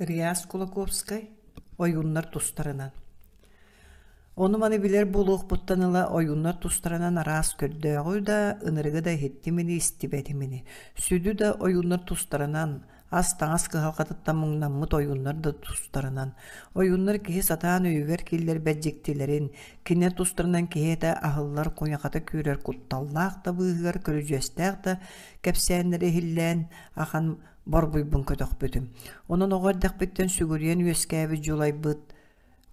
Реас Кулаковскай «Ойууннар тустарынан» Ону-маны билэр буолуохпуттан ыла ойууннар тустарынан араас көрдөөҕү да, ынырыгы да иһиттим ини, истибэтим ини. Сүдү да ойууннар тустарынан, ас-таҥас кыһалҕатыттан муҥнаммыт ойууннар да тустарынан. Ойууннар киһи сатаан өйүгэр киллэрбэт дьиктилэрин, кинилэр тустарынан киһи этэ аһыллар, куйахата күүрэр кутталлаах да быыһыгар көрүдьүөстээх да кэпсээннэри иһиллээн ахан борбуйбун көтөхпүтүм. Онон оҕо эрдэхпиттэн сүгүрүйэн үөскээбит дьулайбыт,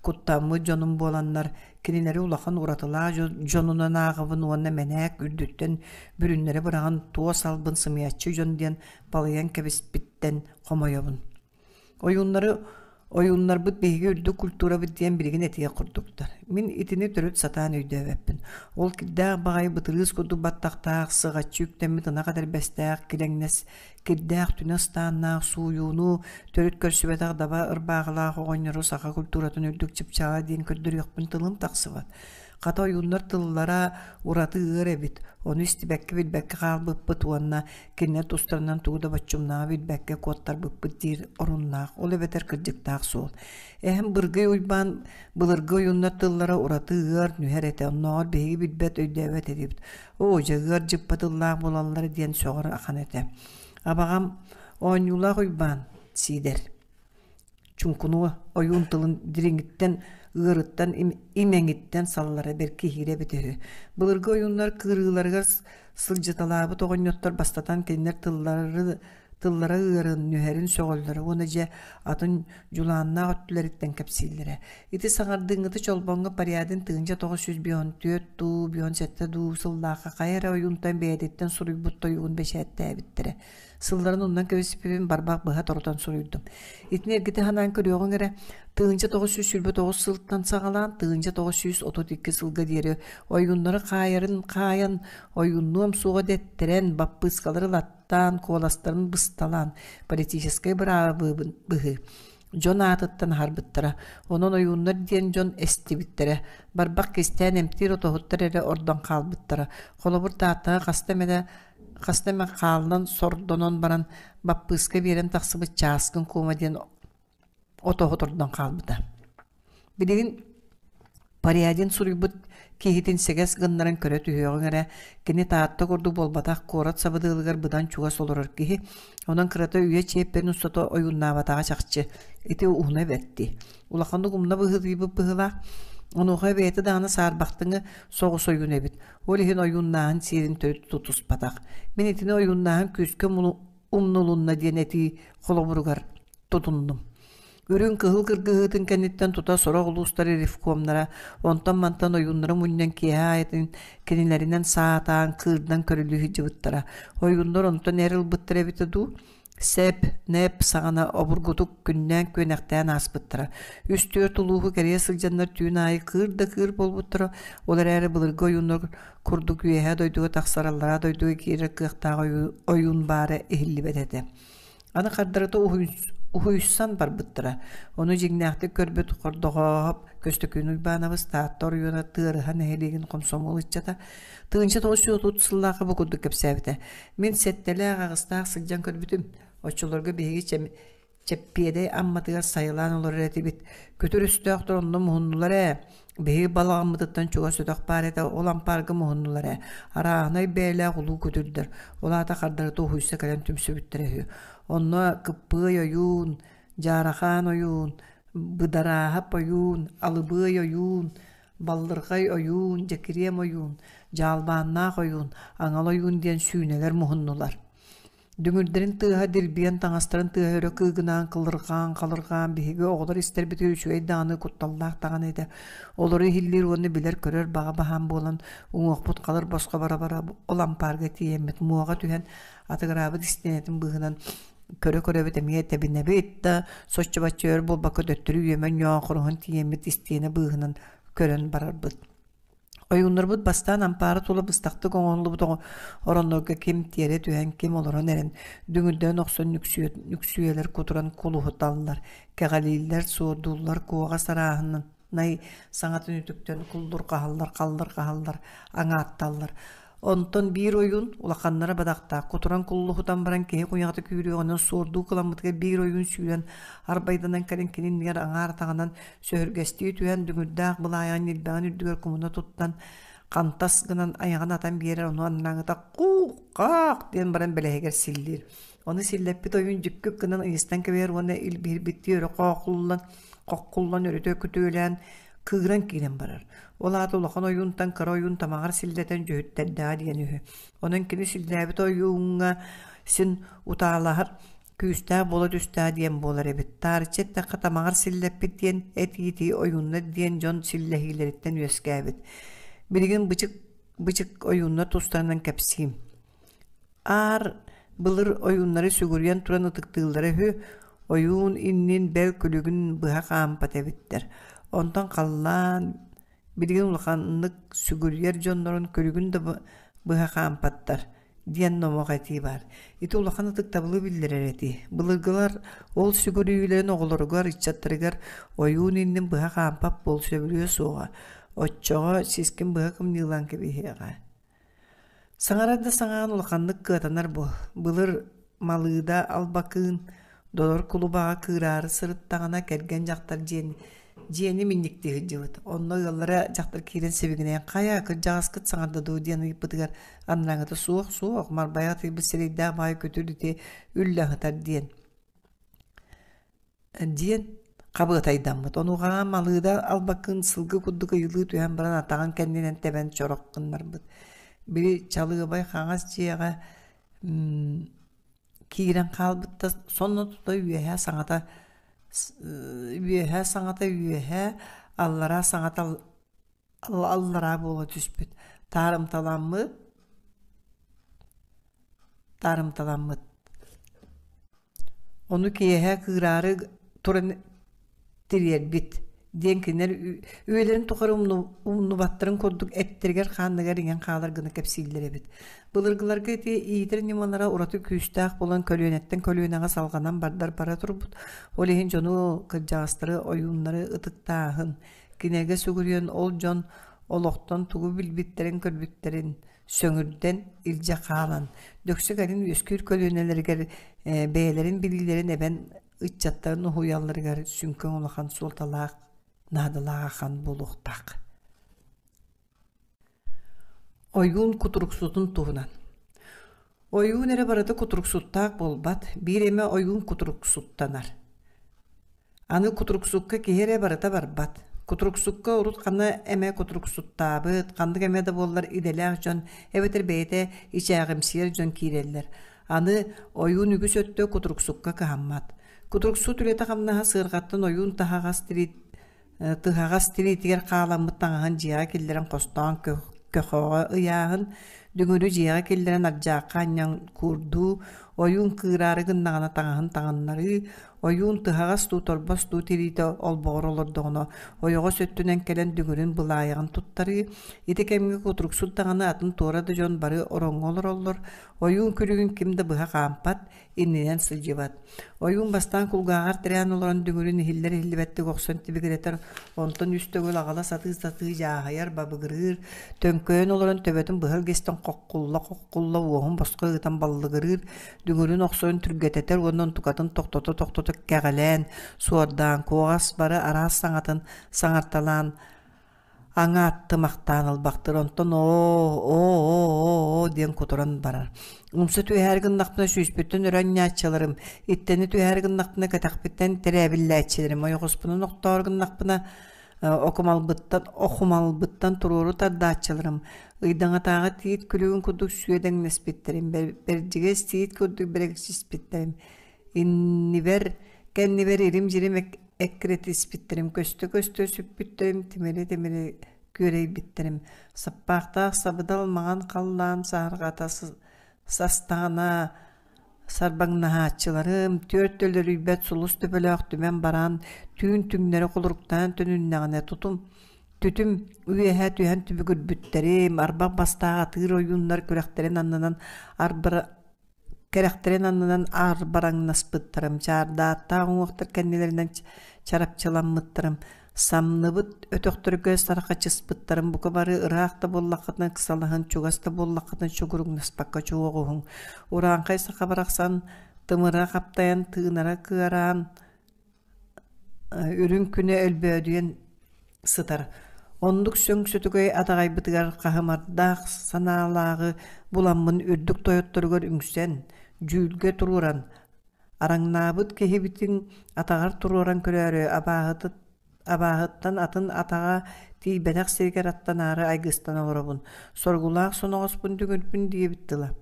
куттаммыт дьонум буоланнар, кинилэри улахан уратылаах дьонунан ааҕабын уонна мэнээк үрдүттэн бүрүннэри быраҕан туос албын сымыйаччы дьон диэн балыйан кэбиспиттэн хомойобун. Ойууннары ойууннарбыт биһиги үрдүк культурабыт диэн билигин этиэх курдуктар. Мин итини төрүт сатаан өйдөөбөппүн. Ол кирдээх баҕайы бытырыыс курдук баттахтаах, сыҕаччы үктэммит ынах этэрбэстээх, килэҥнэс кирдээх түнэ ыстааннаах, сууйууну төрүт көрсүбэтэх даба ырбаахылаах оҕонньору саха культуратын үрдүк чыпчаала диэн көрдөрүөхпүн тылым тахсыбат. Хата ойууннар тыллара ураты ыар эбит, ону истибэккэ-билбэккэ хаалбыппыт уонна кинилэр тустарынан тугу да боччумнааҕы билбэккэ куоттарбыппыт диир оруннаах, ол эбэтэр кырдьыктаах суол. Эһэм Быргый Уйбаан былыргы ойууннар тыллара ураты ыар, нүһэр этэ, оннооҕор биһиги билбэт, өйдөөбөт этибит. Оо, дьэ ыар дьыппа тыллаах буолаллар диэн сөҕөр ахан этэ. Абаҕам Оонньуулаах Уйбаан Сиидэр Чуҥкунуо ойуун тылын дириҥиттэн, ыарыттан, имэҥиттэн саллара бэркиһиирэ эбитэ үһү. Былыргы ойууннар кыырыыларыгар сылдьыталаабыт оҕонньоттор бастатан кинилэр тыллары тыллара ыарын, нүһэрин сөҕөллөрө уонна дьэ атын дьулааннаах өттүлэриттэн кэпсииллэрэ. Ити саҥардыыҥҥыты Чолбоҥҥо Порядин 1954 дуу, 57 дуу сыллаахха хайа эрэ ойуунтан бэйэтиттэн суруйбут тойугун бэчээттээбиттэрэ. Сылларын умнан кэбиспиппин барбах быһа торутан суруйдум. Итини эргитэ санаан көрүөҕүҥ эрэ, 1929 сылтан саҕалаан 1932 сылга диэри ойууннары хаайарын хаайан, ойууннуом суоҕа дэттэрэн, баппыыскалары ылаттаан, куоластарын бысталаан, политическай быраабы быһыы дьон аатыттан аһарбыттара. Онон ойууннар диэн дьон эстибиттэрэ. Барбах кистээн эмтиир отоһуттар эрэ ордон хаалбыттара. Холобур, Тааттаҕа хаста эмэ хаста эмэ хааллан сордонон баран баппыыска биэрэн тахсыбыт чааскын куома диэн отоһу тордон хаалбыта. Билигин Порядин суруйбут киһитин сэгэс гыннаран көрө түһүөҕүҥ эрэ, кини Таатта курдук буолбатах куорат сабыдыалыгар быдан чугас олорор киһи, онон кырата үйэ чиэппэрин устата ойууннаабатаҕа чахчы. Ити уһуна бэрт дии. Улаханнык умна быһыытыйбыт быһыылаах. Онуоха бэйэтэ даҕаны саарбахтыҥы соҕус ойуун эбит. Ол иһин ойууннааһын сиэрин төрүт тутуспатах. Мин итини ойууннааһын күүскэ умнулунна диэн этии холобуругар тутуннум. Үрүҥ кыһыл кыргыһыытын кэнниттэн тута сорох улуустар ревкомнара онтон-мантан ойууннары мунньан киэһэ аайытын кинилэринэн саатаан, кыырдан көрүлүү сылдьыбыттара. Ойууннар онтон эр ылбыттара эбитэ дуу? Сэп, нэп саҕана обургутук күннээн-күөнэхтээн ааспыттара. Үс-түөрт улууһу кэрийэ сылдьаннар түүн аайы кыыр да кыыр буолбуттара, ол эрээри былыргы ойууннар курдук үөһээ дойдуга тахсар, аллараа дойдуга киирэр кыахтаах ойуун баара иһиллибэт этэ. Аны хардарыта уһуйсан барбыттара. Ону дьиҥнээхтик көрбүт Хордоҕооһоп Көстөкүүн Уйбаанабыс Таатта оройуона Тыарыһа нэһилиэгин хомсомуол ыччата 1930 сыллаахха бу курдук кэпсээбитэ. Мин сэттэлээх аҕыстаах сылдьан көрбүтүм. Оччолорго биһиги Чэппиэдэй Амматыгар сайылаан олорор этибит. Күтүр өстөөхтөр онно муһуннулар ээ. Биһиги балаҕаммытыттан чугас өтөх баар этэ, ол ампаарга муһуннулар ээ. Арааһынай бэйэлээх улуу күтүрдэр, ол аата хардарыта уһуйса кэлэн түмсүбүттэрэ үһү. Онно Кыппыай ойуун, Дьаарахаан ойуун, Быдарааһап ойуун, Алыбыай ойуун, Баллырҕай ойуун, Дьэкириэм ойуун, Дьаалбааннаах ойуун, Аҥал ойуун диэн сүүнэлэр муһуннулар. Дүҥүрдэрин тыаһа дирбиэн, таҥастарын тыаһа өрө кыыгынаан кылырҕаан-халырҕаан биһиги оҕолор истэрбитигэр үчүгэй даҕаны, кутталлаах даҕаны этэ. Олору иһиллиир уонна билэр-көрөр баҕа баһаам буолан, уҥуохпут халыр босхо бара-бара ол ампаарга тиийэммит муоҕа түһэн атыгыраабыт истиэнэтин быыһынан көрө-көрөбүт эмиэ тэбинэбит да, соччо-бачча өр буолбакка төттөрү үөмэн ньоохоруһан тиийэммит истиэнэ быыһынан көрөн барарбыт. Ойууннарбыт бастаан ампаары тула быстахтык оҥоһуллубут ороннорго ким тиэрэ түһэн, ким олорон эрэн, дүҥүрдээн охсон нүксүйэлэр кутуран кулуһуталлар, кэҕэлииллэр, суордууллар, куоҕас арааһынай саҥатын үтүктэн куллурҕаһаллар, халлырҕаһаллар, аҥаатталлар. Онтон биир ойуун улаханнара бадахтаах кутуран куллуһутан баран киһи куйаҕата күүрүөҕүнэн суордуу кыламмытыгар биир ойуун сүүрэн арбайданан кэлэн кини иннигэр аҥаар атаҕынан сөһүргэстии түһэн дүҥүрдээх былаайаҕын ньилбэҕин үрдүгэр кумуна туттан хантас гынан айаҕын атан биэрэр ону аннааҥыта куу-хаах диэн баран бэлэһигэр силлиир. Ону силлэппит ойуун дьүккүк гынан ыйыстан кэбиһэр уонна илбиһирбиттии өрө хоохуллан, хоххуллан өрүтэ күтүөлээн кыыран киирэн барар. Ол аата улахан ойуунтан кыра ойуун тамаҕар силлэтэн дьүһүттэрдэҕэ диэн үһү. Онон кини силлээбит ойууҥҥа син утаалаһар күүстээх буола түстээх диэн буолар эбит. Таарыччы эттэххэ тамаҕар силлэппит диэн эт-иитии ойууннар диэн дьон силлэһиилэриттэн үөскээбит. Билигин бычык бычык ойууннар тустарынан кэпсиим. Аар былыр ойууннары сүгүрүйэн туран ытыктыыллара үһү, ойуун иннин бэл күлүгүн быһа хаампат эбиттэр. Онтон халлаан билигин улаханнык сүгүрүйэр дьоннорун күлүгүн да быһа хаампаттар диэн номох этии баар. Ити улахан ытыктабылы биллэрэр этии. Былыргылар ол сүгүрүйүүлэрин оҕолоругар, ыччаттарыгар ойуун иннин быһа хаампат буол сөбүлүө суоҕа. Оччоҕо сискин быһа кымньыылаан кэбиһиэҕэ. Саҥарар да саҥаҕын улаханнык кыатанар буол. Былыр Малыыда Албакыын Додор кулубаҕа кыыраары сырыттаҕына кэргэн дьахтар дьиэн дьиэни минньиктии сылдьыбыт. Онно ыаллара дьахтар киирэн сибигинэйэн «Хайа, кырдьаҕаскыт саҥарда дуу?» диэн ыйыппытыгар анарааҥҥыта «Суох, суох, Марбайа атыйбыт сирэйдээх баай күтүр ити үллэ аһытар» диэн диэн хабыатайдаммыт. Онуоха Малыыда Албаккын сылгы курдук ыйылыы түһэн баран атаҕын кэннинэн тэбэн чорох гыннарбыт. Били чалыабай хаҥас дьиэҕэ киирэн хаалбыт да сонно тута үөһэ саҥата үөһэ саҥата үөһэ, аллараа саҥата аллараа буола түспүт. Таарымталаммыт таарымталаммыт. Ону киэһэ кыыраары туран тириэрбит диэн кинилэр үйэлэрин тухары умнубаттарын курдук эттэригэр-хаанныгар иҥэн хаалар гына кэпсииллэр эбит. Былыргыларга ити иитэр ньымалара ураты күүстээх буолан көлүөнэттэн көлүөнэҕэ салҕанан бардар бара турбут. Ол иһин дьону, кырдьаҕастары, ойууннары ытыктааһын, кинигэ сүгүрүйэн ол дьон олохтон тугу билбиттэрин-көрбүттэрин сөҥүрдэн илдьэ хаалан, дөксө кэлин үөскүүр көлүөнэлэригэр бэйэлэрин билиилэрин эбэн ыччаттарын уһуйалларыгар сүҥкэн улахан суолталаах, наадалаах ахан буолуохтаах. Ойуун кутуруксутун туһунан. Ойуун эрэ барыта кутуруксуттаах буолбат, биир эмэ ойуун кутуруксуттанар. Аны кутуруксукка киһи эрэ барыта барбат. Кутуруксукка урут ханна эмэ кутуруксуттаабыт, ханнык эмэ да буоллар идэлээх дьон эбэтэр бэйэтэ ичээҕимсийэр дьон киирэллэр. Аны ойуун үгүс өттө кутуруксукка кыһаммат. Кутуруксут үлэтэ-хамнаһа сыарҕаттан ойуун таһаҕас тириит тыһаҕас тириитигэр хааламмыт таҥаһын дьиэҕэ киллэрэн хостоон көхөҕө ыйааһын, дүҥүрү дьиэҕэ киллэрэн ардьаахха анньан куурдуу, ойуун кыыраары гыннаҕына таҥаһын таҥыннарыы, ойуун тыһаҕас дуу торбос дуу тириитэ олбоҕор олордоҕуна ойоҕос өттүнэн кэлэн дүҥүрүн былаайаҕын туттарыы, ити кэмҥэ кутуруксут даҕаны атын туора да дьон бары ороҥҥо олороллор, ойуун күлүгүн ким да быһа хаампат, иннинэн сылдьыбат. Ойуун бастаан кулгааҕар тирээн олорон дүҥүрүн иһиллэр-иһиллибэттик охсон тибигирэтэр, онтон үс төгүл аҕала сатыы-сатыы дьааһыйар, бабыгырыыр, төҥкөйөн олорон төбөтүн быһа илгистэн хоххулла-хоххулла уоһун босхо ыытан баллыгырыыр, дүҥүрүн охсорун түргэтэтэр уонна онтукатын тохтото-тохтото кэҕэлээн, суордаан, куоҕас бары араас саҥатын саҥарталаан аҥааттымахтаан ылбахтыр онтон оо оо оо оо диэн кутуран барар умса түһээри гыннахпына сүүспүттэн өрө анньааччыларым иттэни түһээри гыннахпына кэтэхпиттэн тэрээбиллээччилэрим ойоҕоспунан охтоору гыннахпына окумалбыттан охумалбыттан туруору тардааччыларым ыйдаҥатааҕы тиит күлүгүн курдук сүөдэҥнэспиттэрим бэрдьигэс тиит курдук бэрэгсиспиттэрим иннибэр кэннибэр ирим-дьирим эккирэтиспиттэрим көстө-көстө сүппүттэрим тимирэ-тимирэ күөрэйбиттэрим саппаахтаах сабыдал маҥан халлаан саһарҕата састаҕына сарбаҥнаһааччыларым түөрт өлөрүйбэт сулус төбөлөөх түмэн баран түүн түҥнэри холоруктаан төнүннэҕинэ тутум түтүм үөһэ түһэн түбүгүрбүттэрим арбах бастаах атыыр ойууннар күрэхтэрин аннынан арбара Кэрэхтэрин аннынан аарбараҥнаспыттарым, чаардааттаах уҥуохтар кэннилэринэн чарапчыламмыттарым. Самныбыт өтөхтөргө сархачыспыттарын бука бары ыраах да буоллаххытына ыксалаһан, чугас да буоллаххытына чугуруҥнаспакка чуоҕуһуҥ. Урааҥхай саха барахсан тымыра хаптайан, тыынара кыараан, үрүҥ күнэ өлбөөдүйэн сытар. Оннук сөҥ сүтүкэй атаҕайбытыгар хаһымардаах санаалааҕы буламмын үрдүк тойотторугар үҥсэн, дьүүлгэ туруоран, Араҥнаабыт киһибитин атаҕар туруоран көрөөрү абааһыттан атын атаҕа тиийбэтэх сиригэр аттанаары айгыстан олоробун. Соргулаах соноҕоспун дүҥүрбүн диэбит тыла.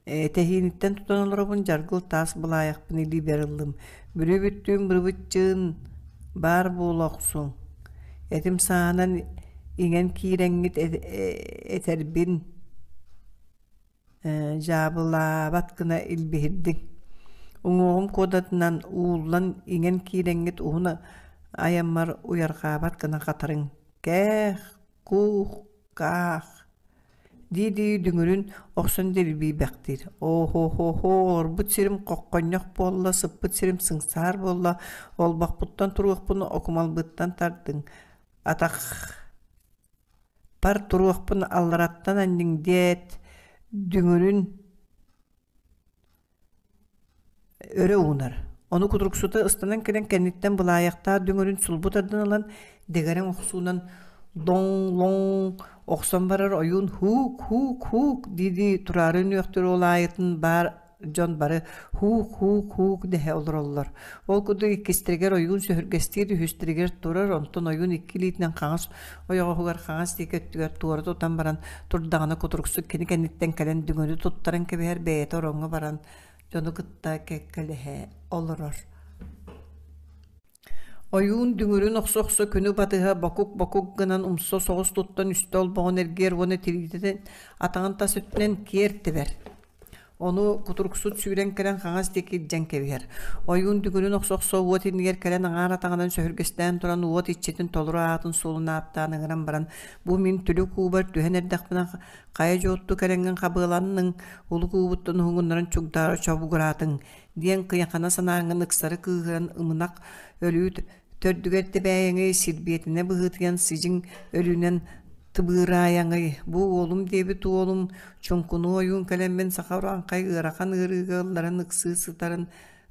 Тэһииниттэн тутан олоробун дьаргыл таас былаайахпын илиибэр ыллым. Бүрү бүттүүн бырыбыччыын баар буола охсуҥ. Этим сааһынан иҥэн киирэҥҥит этэрбин дьаабылаабат гына илбиһирдиҥ. Уҥуоҕум куодатынан ууллан иҥэн киирэҥҥит уһун айаммар уйарҕаабат гына хатарыҥ. Кээх, куух, каах дии-дии дүҥүрүн охсон дирбийбэхтиир. Оо-хо-хо-хо, олорбут сирим хоххонньох буолла, сыппыт сирим сыҥсаар буолла, олбохпуттан туруохпун окумалбыттан тардыҥ. Атах Пар туруохпун аллараттан анньыҥ диэт, дүҥүрүн өрө уунар. Ону кутуруксута ыстанан кэлэн кэнниттэн былаайахтаах дүҥүрүн сулбу тардан ылан дэгэрэҥ охсуунан доҥ-лоҥ охсон барар ойуун һуук-һуук-һуук дии-дии тураары үнүөхтүүр ол аайытын баар дьон бары һуук-һуук-һуук дэһэ олороллор. Ол курдук иккистэригэр ойуун сөһүргэстиир, үһүстэригэр турар, онтон ойуун икки илиитинэн хаҥас ойоҕоһугар хаҥас диэки өттүгэр туора тутан баран турдаҕына кутуруксут кини кэнниттэн кэлэн дүҥүрү туттаран кэбиһэр, бэйэтэ ороҥҥо баран дьону кытта кэккэлэһэ олорор. Ойуун дүҥүрүн охсо-охсо күнү батыһа бокук-бокук гынан умса соҕус туттан үстэ олбоҕун эргийэр уонна тириитин атаҕын тас өттүнэн киэр тэбэр. Ону кутуруксут сүүрэн кэлэн хаҥас диэки илдьэн кэбиһэр. Ойуун дүҥүрүн охсо-охсо уот иннигэр кэлэн аҥаар атаҕынан сөһүргэстээн туран уот иччитин толору аатын-суолун ааттаан ыҥыран баран «Бу мин түлүк уубар түһэн эрдэхпинэ хайа дьуотту кэлэҥҥин хабыаланныҥ, улук уубуттан уһугуннаран чугдаара чобугураатыҥ» диэн кыйахана санааҥҥын ыксары кыыһыран ымынах өлүү төрдүгэр тэбээйэҥий сирбиэтинэ быһыытыйан сидьиҥ өлүүнэн тыбыыраайаҥый бу уолум диэбит уолум чуҥкунуу ойуун кэлэммин саха урааҥхай ыарахан ыарыыга ылларан ыксыы сытарын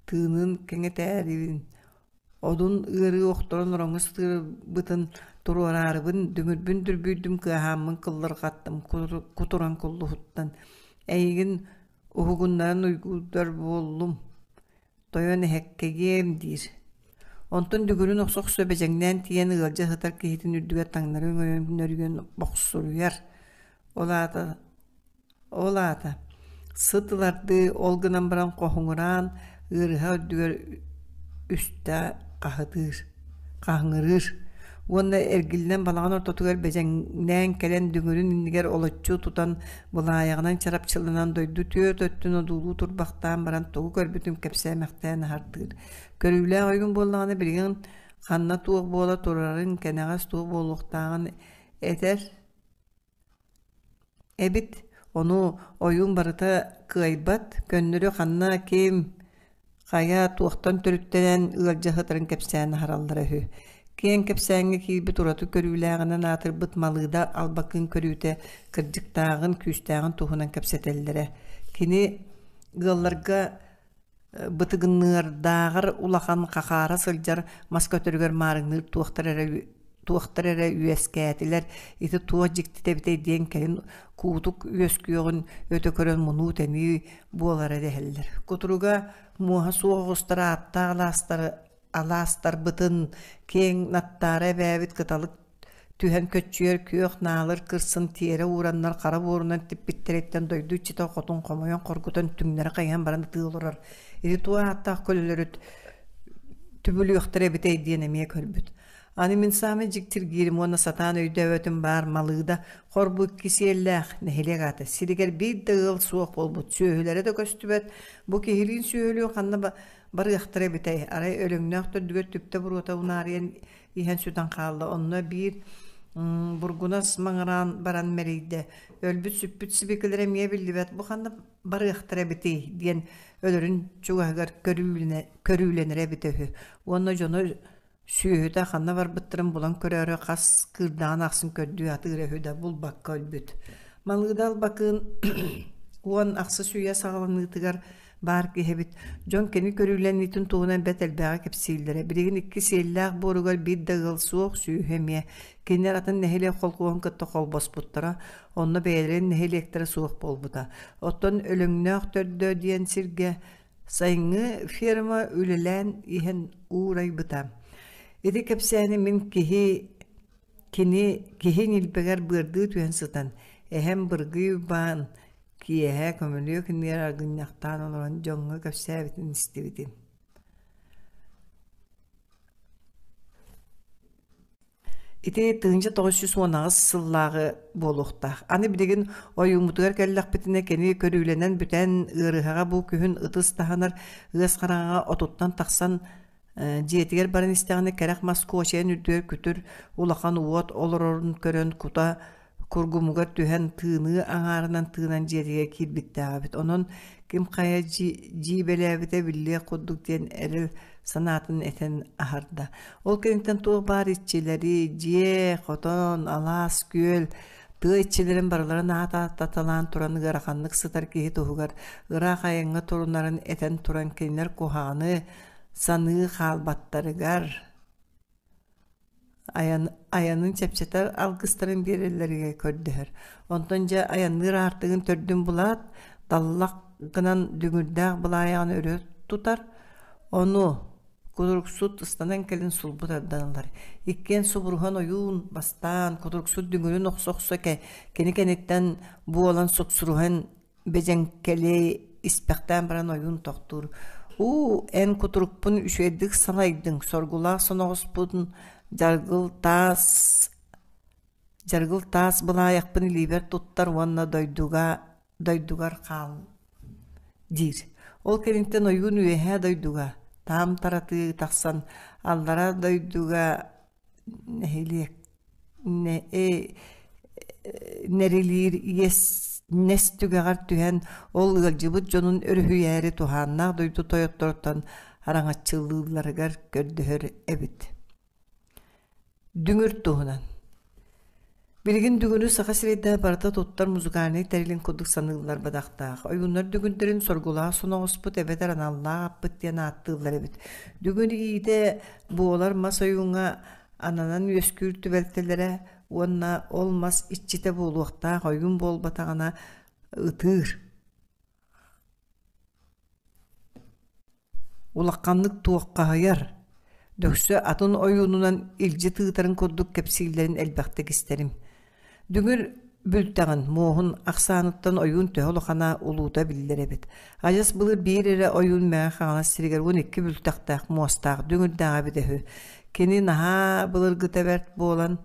тыынын кэҥэтээрибин одун ыарыы охторон ороҥҥо сытыырбытын туруораарыбын дүҥүрбүн дүрбүйдүм кыаһааммын кыллырҕаттым кутуран куллуһуттан эйигин уһугуннаран уйгуурдар буоллум Тойон эһэккэгиэм диир. Онтон дүгүрүн охсо-охсо бэдьэҥнээн тиийэн ыалдьа сытар киһитин үрдүгэр таҥнары өҥөйөн бохсуруйар. Ол аата, ол аата сыт ылардыы ол гынан баран хоһуҥураан ыарыһа үрдүгэр үстэ хаһытыыр, хаһыҥырыыр уонна эргиллэн балаҕан ортотугар бэдьэҥнээн кэлэн дүҥүрүн иннигэр олоччу тутан былаайаҕынан чарапчыланан дойду түөрт өттүн одуулуу турбахтаан баран тугу көрбүтүн кэпсээмэхтээн аһартыыр. Көрүүлээх ойуун буоллаҕына билигин ханна туох буола турарын, кэнэҕэс туох буолуохтааҕын этэр эбит. Ону ойуун барыта кыайбат, көннөрү ханна ким, хайа туохтан төрүттэнэн ыалдьа сытарын кэпсээн аһараллара үһү. Киэҥ кэпсээҥҥэ киирбит ураты көрүүлээҕинэн аатырбыт Малыыда Албакыын көрүүтэ кырдьыктааҕын, күүстээҕин туһунан кэпсэтэллэрэ. Кини ыалларга бытыгыныардааҕар улахан хахаара сылдьар мас көтөрүгэр маарыҥныыр туохтар эрэ туохтар эрэ үөскээтилэр ити туох дьиктитэ эбитэй диэн кэлин куутук үөскүөҕүн өтө көрөн мунуу-тэнии буолара дэһэллэр. Кутуруга муоһа суох оҕустар ааттаах алаастары алаастарбытын киэҥ наттаара эбээбит кыталык түһэн көччүйэр күөх наалыр кырсын тиэрэ уураннар хара буорунан типпиттэриттэн дойду иччитэ хотун хомойон хоргутан түҥнэри хайыһан баран ытыы олорор. Ити туох ааттаах көлөлөрүт түбүлүөхтэрэ эбитэй диэн эмиэ көрбүт. Аны мин саамай дьиктиргиирим уонна сатаан өйдөөбөтүм баар Малыыда хорбут кисиэллээх нэһилиэк аата сиригэр биир да ыал суох буолбут сүөһүлэрэ да көстүбэт бу киһилиин сүөһүлүүн ханна барыахтара эбитэй арай өлөҥнөөх төрдүгэр түптэ буруота унаарыйан иһэн сүтэн хаалла онно биир бургунас маҥыраан баран мэлийдэ өлбүт-сүппүт сибикилэрэ эмиэ биллибэт бу ханна барыахтара эбитий диэн өлөрүн чугаһыгар көрүүлэнэрэ эбитэ үһү уонна дьоно. Сүөһүтэ ханна барбыттарын булан көрөөрү хас кыырдаҕын ахсын көрдүү атыыра үһү да булбакка өлбүт. Малыыда Албакыын 10 ахсыс үйэ саҕаланыытыгар баар киһи эбит. Дьон кини көрүүлэниитин туһунан бэрт элбэҕи кэпсииллэрэ. Билигин икки сиэллээх буоругар биир да ыал суох, сүөһү эмиэ. Кинилэр атын нэһилиэк холкуоһун кытта холбоспуттара, онно бэйэлэрин нэһилиэктэрэ суох буолбута. Оттон Өлөҥнөөх төрдө диэн сиргэ Сайыҥҥы ферма үлэлээн иһэн уурайбыта. Ити кэпсээни мин киһи кини киһи ньилбэгэр быардыы түһэн сытан, эһэм Быргый Уйбаан киэһэ көмүлүөк иннигэр аргынньахтаан олорон дьоҥҥо кэпсээбитин истибитим. Ити 1918 сыллааҕы буолуохтаах. Аны билигин ойууммутугар кэллэхпитинэ кини көрүүлэнэн бүтэн, ыарыһаҕа бу күһүн ытыс таһынар ыас хараҥаҕа отуттан тахсан дьиэтигэр баран истэҕинэ кэрэх мас куочайын үрдүгэр күтүр улахан уот олорорун көрөн кута кургумугар түһэн тыыныы аҥаарынан тыынан дьиэтигэр киирбиттээх эбит. Онон ким хайа дьиибэлээбитэ биллиэх курдук диэн эрэл санаатын этэн аһарда. Ол кэнниттэн туох баар иччилэри, дьиэ, хотон, алаас, күөл, тыа иччилэрин барыларын аат ааттаталаан туран ыараханнык сытар киһи туһугар ыраах айаҥҥа турунарын этэн туран кинилэр куһаҕаны саныы хаалбаттарыгар Айан, айанын чэпчэтэр алгыстарын биэрэллэригэр көрдөһөр. Онтон дьэ айанныыр аартыгын төрдүн булаат, таллах гынан дүҥүрдээх былаайаҕын өрө тутар, ону кутуруксут ыстанан кэлин сулбу тардан ылар. Иккиэн субуруһан ойуун бастаан кутуруксут дүҥүрүн охсо-охсо кини кэнниттэн буолан суксуруһан Бэдьэҥкэлэй испэхтээн баран ойуун тохтуур: «Уу, эн кутурукпун үчүгэйдик салайдыҥ, соргулаах соноҕоспун дьаргыл таас дьаргыл таас былаайахпын илиибэр туттар уонна дойдуга дойдугар хаал» диир. Ол кэнниттэн ойуун үөһээ дойдуга таам таратыы тахсан аллараа дойдуга нэһилиэк нэрилиир иэс нэс түгэҕэр түһэн ол ыалдьыбыт дьонун өрүһүйээри туһааннаах дойду тойотторуттан араҥаччылыылларыгар көрдөһөр эбит. Дүҥүр туһунан Билигин дүҥүрү Саха сирэйдээх барыта туттар музыкальнай тэрилин курдук саныыллар бадахтаах. Ойууннар дүҥүрдэрин соргулаах соноҕоспут эбэтэр аналлаах аппыт диэн ааттыыллар эбит. Дүҥүр иитэ буолар мас ойууҥҥа ананан үөскүүр түбэлтэлэрэ уонна ол мас иччитэ буолуохтаах ойуун буолбатаҕына ытыыр. Улаханнык туоххаһыйар, дөксө атын ойуунунан илдьи тыытарын курдук кэпсииллэрин элбэхтик истэрим. Дүҥүр бүлтэҕин, муоһун ахсааныттан ойуун төһө улахана улуута биллэр эбит. Адьас былыр биир эрэ ойуун Мэҥэ Хаҥалас сиригэр 12 бүлтэхтээх муостаах дүҥүрдээх эбитэ үһү. Кини наһаа былыргыта бэрт буолан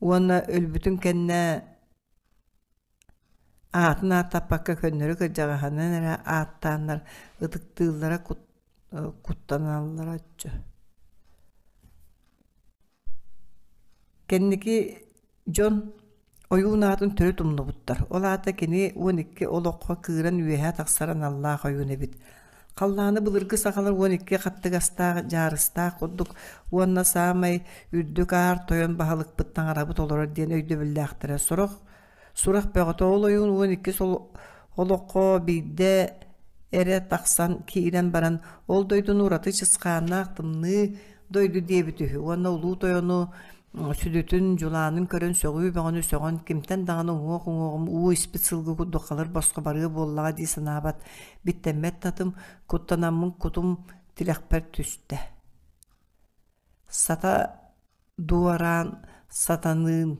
уонна өлбүтүн кэннэ Аатын ааттаппакка көннөрү кырдьаҕаһынан эрэ ааттааннар ытыктыыллара куттаналлара оччо. Кэнники дьон ойуун аатын төрүт умнубуттар. Ол аата кини 12 олоххо кыыран үөһэ тахсар аналлаах ойуун эбит. Халлааны былыргы сахалар 12 хаттыгастаах, дьаарыстаах курдук уонна саамай үрдүк аар тойон баһылыкпыт таҥарабыт олорор диэн өйдөбүллээхтэрэ. Сорох Сурах бөҕөтө ол ойуун 12 олоххо биирдэ эрэ тахсан киирэн баран ол дойдуну ураты чысхааннаах тымныы дойду диэбит үһү уонна улуу тойону сүдүтүн, дьулаанын көрөн сөҕүү бөҕөнү сөҕөн кимтэн даҕаны уҥуох уҥуоҕум уу испит сылгы курдук халыр босхо барыа буоллаҕа дии санаабат биттэммэт татым куттанаммын кутум тилэхпэр түстэ. Сата дуораан сатаныын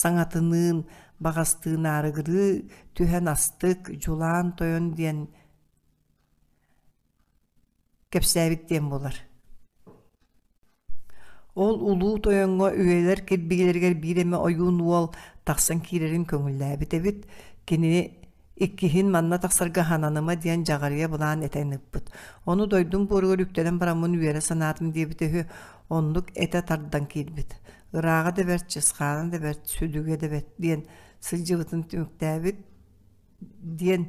саҥатыныын баҕастыынаарыгырыы түһэн астык, дьулаан тойон диэн кэпсээбит диэн буолар. Ол улуу тойоҥҥо үйэлэр кирбиилэригэр биир эмэ ойуун уол тахсан киирэрин көҥүллээбит эбит. Кинини Иккиһин манна тахсарга хананыма диэн дьаҕарыйа былаан этэн ыыппыт. Ону дойдум буоругар үктэнэн бараммын үөрэ санаатым диэбитэ үһү, оннук этэ тардан киирбит. Ырааҕа да бэрт, чысхаана да бэрт, сүдүгэ да бэрт диэн сылдьыбытын түмүктээбит диэн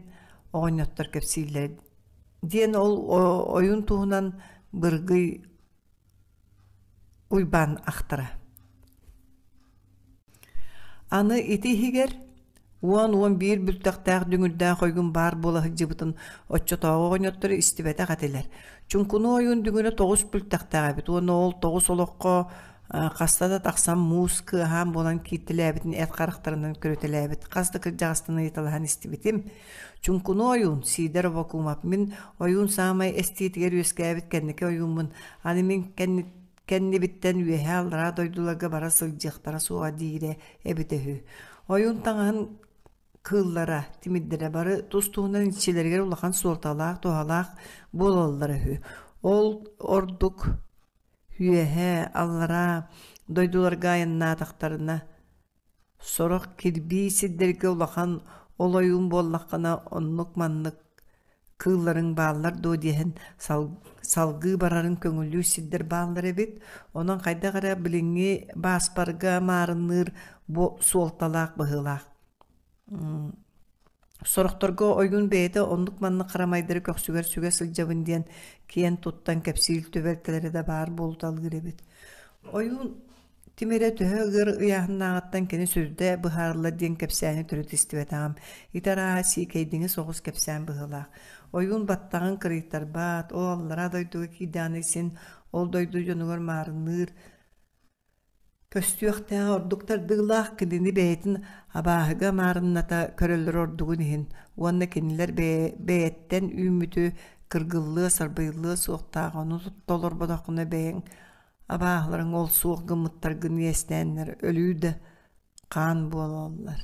оҕонньоттор кэпсииллэр. Диэн ол ойун туһунан Быргый Уйбаан ахтара. Аны ити иһигэр 10-11 бүлтэхтээх дүҥүрдээх ойуун баар буола сылдьыбытын оччотооҕу оҕонньоттор истибэтэх этилэр. Чуҥкунуу ойуун дүҥүрэ тоҕус бүлтэхтээх эбит уонна ол тоҕус олоххо хаста да тахсан муус кыаһаан буолан кииртэлээбитин эт харахтарынан көрүтэлээбит хас да кырдьаҕастан ыйыталаһан истибитим. Чуҥкунуу ойуун Сидор Аввакумов мин ойуун саамай эстиитигэр үөскээбит кэнники ойууммун аны мин кэннибиттэн үөһээ-аллараа дойдуларга бара сылдьыахтара суоҕа диирэ эбитэ үһү. Ойуун таҥаһын кыыллара, тимирдэрэ бары тус-туһунан иччилэригэр улахан суолталаах, туһалаах буолаллара үһү. Ол ордук үөһээ, аллараа дойдуларга айаннаатахтарына Сорох кирбии сирдэргэ улахан ол ойуун буоллаххына оннук-маннык кыылларыҥ бааллар дуо диэн салгыы барарын көҥүллүүр сирдэр бааллар эбит. Онон хайдах эрэ билиҥҥи бааспарга маарынныыр бу суолталаах быһыылаах. Сорохторго ойуун бэйэтэ оннук-маннык харамайдары көхсүгэр сүгэ сылдьабын диэн киэн туттан кэпсиир түбэлтэлэрэ да баар буолуталыыр эбит. Ойуун Тимирэ төһө ыар ыйааһыннааҕыттан кини сүрдэ быһаарыллар диэн кэпсээни төрүт истибэтэҕим. Ити арааһа сиикэйдиҥи соҕус кэпсээн быһыылаах. Ойуун баттаҕын кырыйтарбат, ол аллараа дойдуга киирдэҕинэ син ол дойду дьонугар маарынныыр көстүөхтээҕэ ордук тардыылаах кинини бэйэтин абааһыга маарынната көрөллөрө ордугун иһин уонна кинилэр бэйэттэн үүммүтү кыргыллыа сарбыйыллыа суохтаах ону толорботоххуна бэйэҥ Абааһыларыҥ ол суох гыммыттаргын иэстээннэр өлүү да хаан буолаллар.